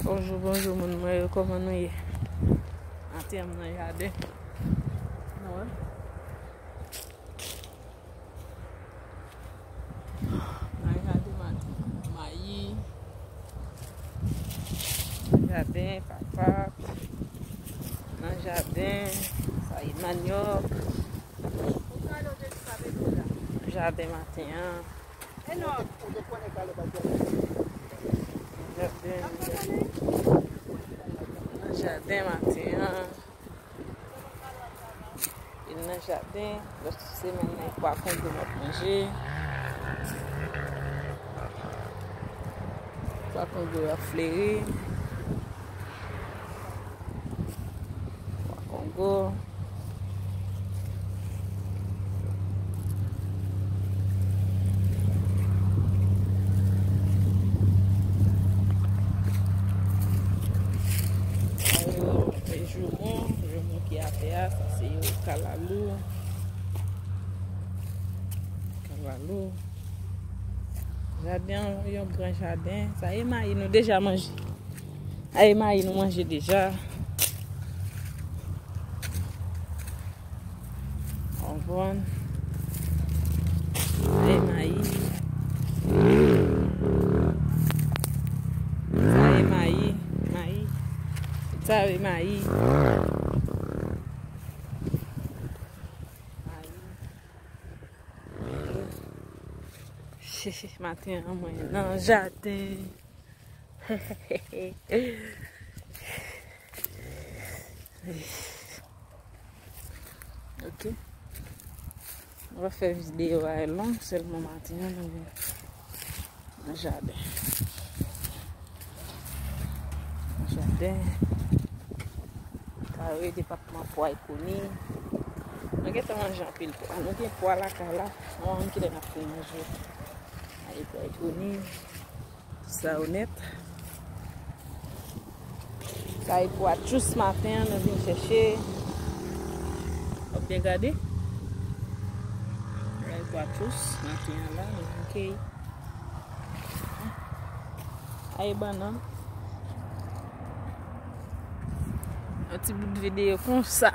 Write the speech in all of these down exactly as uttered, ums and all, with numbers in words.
Bonjou, bonjou, moun mwen yo, kòman nou ye? Maten an m nan jaden. Nou wè? Nan jaden maten. Mayi. Nan jaden, patat. Nan jaden, sa ye manyòk. Jaden maten an. Jaden, jaden maten an. Vin nan jaden, lòt semèn nan, pwa kongo m ap manje. Pwa kongo yo ap fleri. Pwa kongo. Sa yo, se joumon, joumon ki atè a, sa se yo, kalalou. Kalalou. Jaden an, yon gran jaden. Sa e mayi nou deja manje. Sa e mayi nou manje deja. Konprann? Sa e mayi. Sa e mayi. Mayi. Sa e mayi. Mayi. Maten an, mwen nan jaden. Ok. Mwen pa fè videyo a long, sèlman maten an, nou vin nan jaden. Nan jaden. Kare, depatman pwa e koni. Nou gentan manje anpil pwa. Nou gen pwa lakay la. Nou wè kilè n ap fin manje. Ay, pwa e koni. Sa onèt. Sa e pwa tchous maten an, nou vin chèche. W ap byen gade. Sa e pwa tchous maten an la, nou vin keyi. Ay, bannann. Yon ti bout videyo konsa.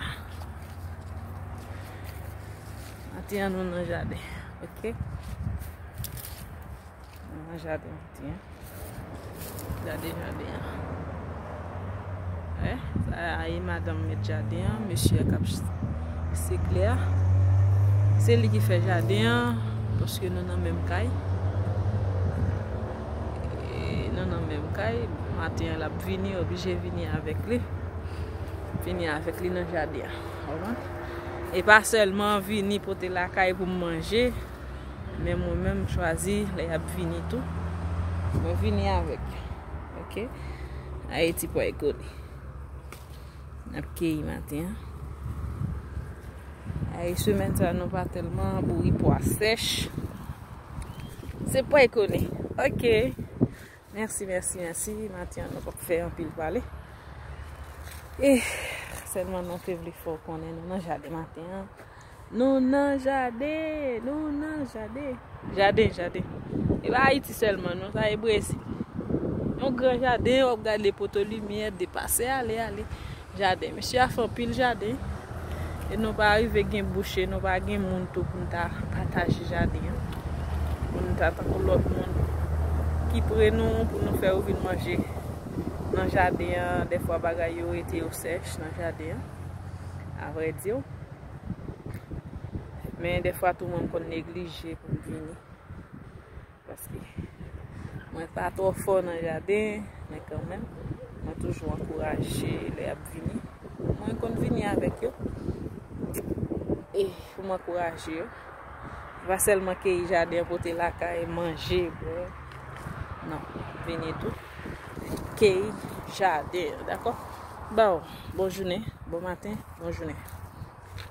Maten an nou nan jaden, ok? Nou nan jaden maten an. Gade jaden an. Wè, sa a e madanm mèt jaden an, mesye a k ap ch-, seklè a. Se li ki fè jaden an, paske nou nan menm kay. E nou nan menm kay, maten an l ap vini, oblije vini avèk li. Vini avèk li nan jaden an. Konprann? E pa sèlman vini pote lakay pou m manje, men mwen menm m chwazi lè y ap vini tou. Mwen vini avèk yo. Ok? Ayiti pwa e koni. N ap keyi maten an. Ay, semèn sa nou pa tèlman bouri pwa sèch. Se pwa e koni. Ok. Mèsi, mèsi, mèsi. Maten an nou p ap fè anpil pale. E sèlman nou te vle fè w konnen nou nan jaden maten an. Nou nan jaden, nou nan jaden. Jaden, jaden. E pa Ayiti sèlman, non, sa e Brezil. Yon gran jaden, w ap gade poto limyè, depase, ale, ale. Jaden. Mesye a fè anpil jaden. E nou pa rive gen bouche, nou pa gen moun tou pou n ta pataje jaden an. Pou n ta tankou lòt moun ki pre nou, pou nou fè yo vin manje nan jaden an. Dèfwa bagay yo rete yo sèch nan jaden an. Avrèdi. Men dèfwa tou mwen m konn neglije pou m vini. Paske mwen pa twò fò nan jaden, men kanmenm, mwen toujou ankouraje lè y ap vini. Mwen konn vini avèk yo. E pou m ankouraje yo. Pa sèlman keyi jaden, pote lakay, manje, bwè. Non, vini tou. Keyi jaden, dakò? Bon, bon jounen, bon maten, bon jounen.